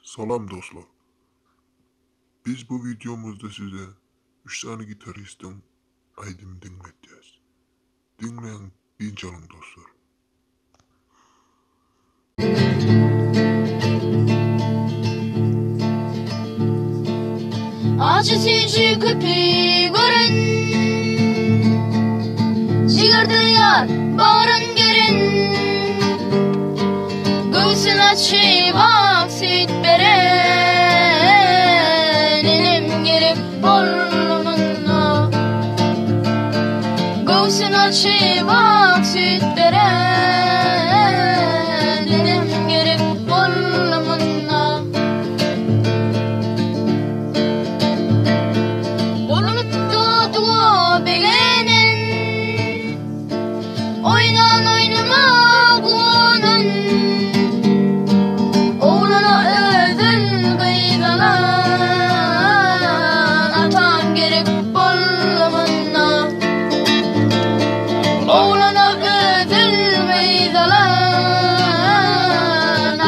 Salam dostlar. Biz bu wideomyzda size 3 sany gitaristiň aýdymy diňletýäs. Diňläň, dynç alyň dostlar. Ajy süýji köpi gören Jigerde ýar bagryn geren Göwsün açyp ak süýt beren Enem gerek boldy munda Göwsün açyp ak süýt beren Enem gerek boldy munda Goluny tutdy begenen Oýnan oýnuma guwanan Ogluna özün gyýzanan Atam gerek boldy munda Ogluna özün gyýzanan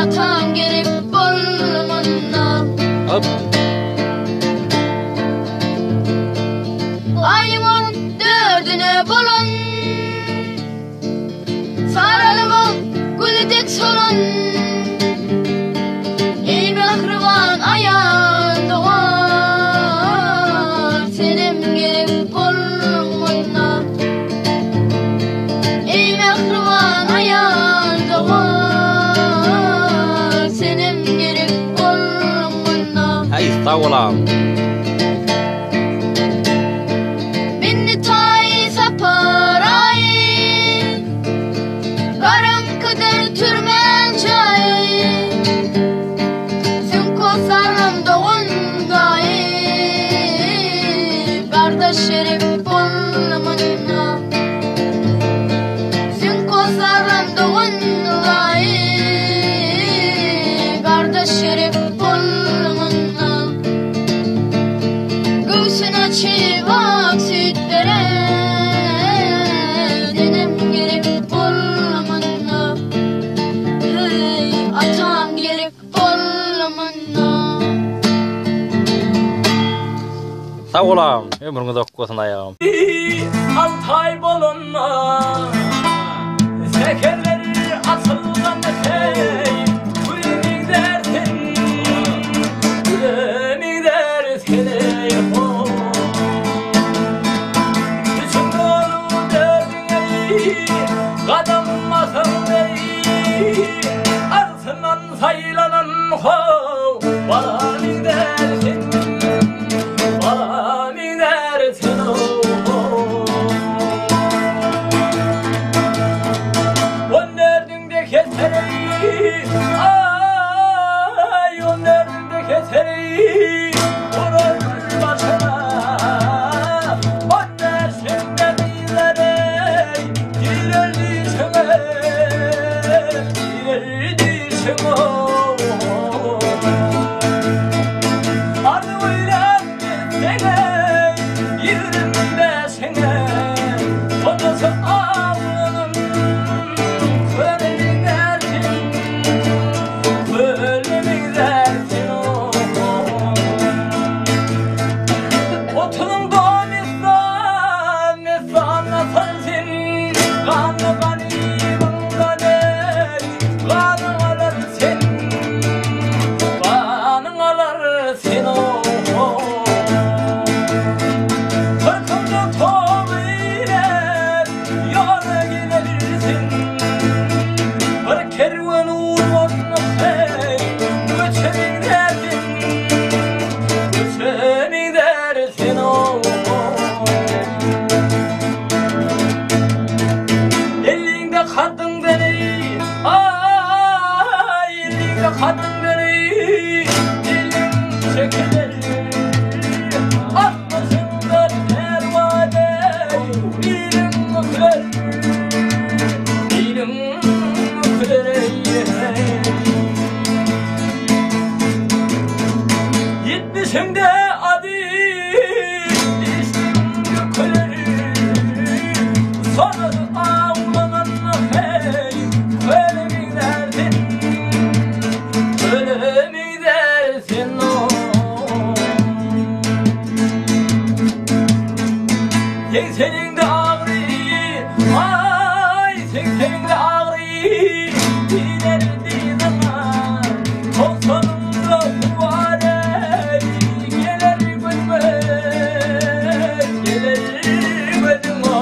Atam gerek boldy munda Aýyň on dördüne bolan Saralybyň güli dek solan Eý mähriban aýal dogan Senem gerek bolduň munda Eý mähriban aýal dogan Senem gerek bolduň munda Äý sag bol agam. Bindi taý sapar aýy, Garaňkydyr türmäň jaýy. Süňk osarym dogan daýy, Gardaş gerek boldy munda. Süňk osarym dogan daýy, Gardaş gerek boldy munda. Göwsün açyp ak süýt beren Enem gerek boldy munda Heý, atam gerek boldy munda. Sag bol agam, ömrüň uzak bolsun aýagam. Altaý bolanda Sekerleri açylgan heý Güle meňzär sen Güle meňzär sen eý ho Üçüň dolu dördüň eý Gadam basaň eý Altyndan saýlanan ho Bala meňzär sen Bala meňzär sen ho On dördüňde kesereý Aý on dördüňde kesereý Urar başyna On bäşiňde gyzlar eý Girer dişiňe Girer dişiňe Arzuw eýläp gezseň eý 25-iňe Sonrasy alnyň Köle meňzärsiň Köle meňzärsiň Otuzyňda messan Messan nasal sen Ganly ganymyňdan eý Ganyň alar sen Ganyň alar sen Kyrkymda toba eýläp Ýola gelersiň Bir kerwen urgan heý Göçe meňzärsiň Göçe meňzärsiň Eliňde hatyň beri Aý eliňde hatyň beri Eliň çekiler Altmyşyňda perwana Iliň güler Iliň güler Ýetmişiňde ady Dişliň döküler Sona awlanan heý Köle meňzärsin Köle meňzärsin. Segseniňde agry, aý, segseniňde agry, Diýler dyzyňa. Togsanyňda huwar-eý, geler gözüme, geler gözüňe.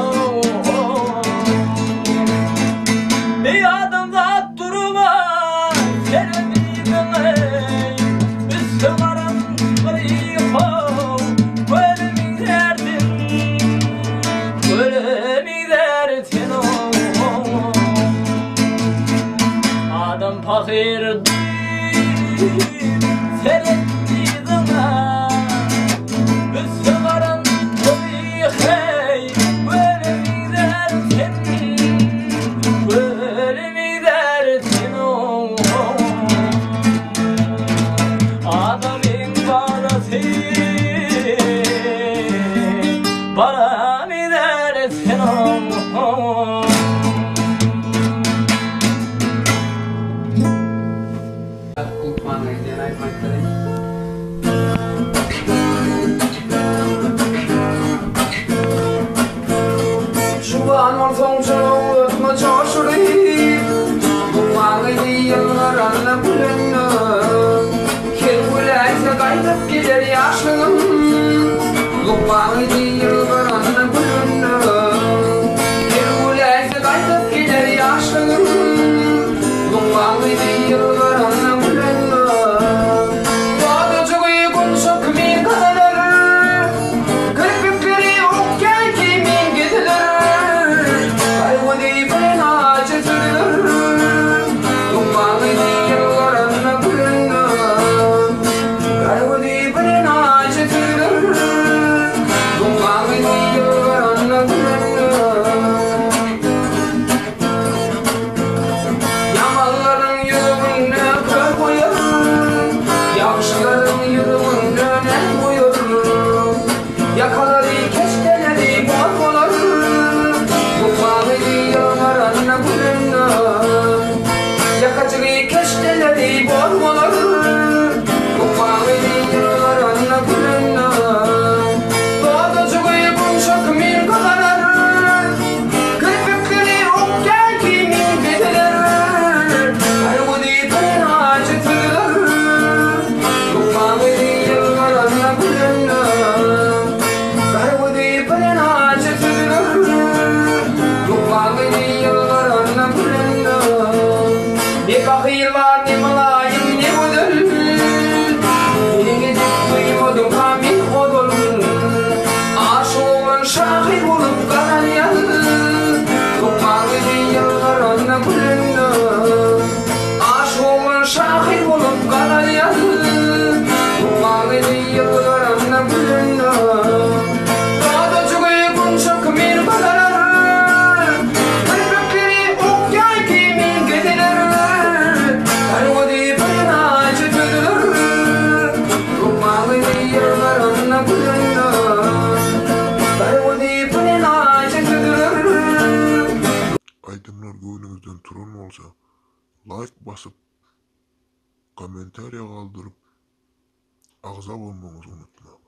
Eý, adamzat duruma, seret yzyňa-eý, Üsti garam gyryk-ow, göle meňzärsiň, göle meňzär sen-ow. Adam pahyr diýip, seret yzyňa, Üsti garam gyryk-eý, göle meňzär sen, göle meňzär sen-ow. Adamyň balasy bala meňzär sen-ow. Lukman diýen aýdym aýtdyry. Juwan bolsaň jowuzma joşuryp, Lukman gyzy ýylgyranda gülende, Her güläýse gaýdyp geler ýaşlygym, Lukman gyzy ýylgyranda gülende, Her güläýse gaýdyp geler ýaşlygym, Lukman gyzy ýylgyranda gülende, Dodajygy gunça kimin gyzalar, Kirpikleri okýan kimin geziler, Gaýgyly bilen ajy sözler, Lukman gyzy ýylgyranda gülende, Gaýgyly bilen ajy sözler, Lukman gyzy ýylgyranda gülende. Ýamanlaryň ýüreginde kör goýar, Ýagşylaryň ýüreginde näz goýar. Ýakalary keşdeleri bor bolar, Lukmany ýylgyranda gülende. Ýakajygy keşdeleri bor bolar, Lukmany ýylgyranda gülende. Dodajygy gunça kimin gyzarar, Kirpikleri okýan kimin bezeler, Gargözi bilen ajy süzüler, Lukman gyzy ýylgyranda gülende. Gargözi bilen ajy süzüler, Lukman gyzy ýylgyranda gülende. Ne pahyr bar, ne mylaýym, ne gözel, Seniň edip duýmadymka men ozal. Aşyk oglan şahyr bolup galanýan, Lukman gyzy ýylgyranda gülende. Aşyk oglan şahyr bolup galanýan, Lukman gyzy ýylgyranda gülende. Dodajygy gunça kimin gyzarar, Kirpikleri ok-ýaý kimin geziler, Gargözi bilen ajy süzüler, Lukman gyzy ýylgyranda gülende. Gargözi bilen ajy süzüler. Aýdymlar göwnüňizden turan bolsa laýk basyp kommentariýa galdyryp agza bolmagyňyzy unutmaň.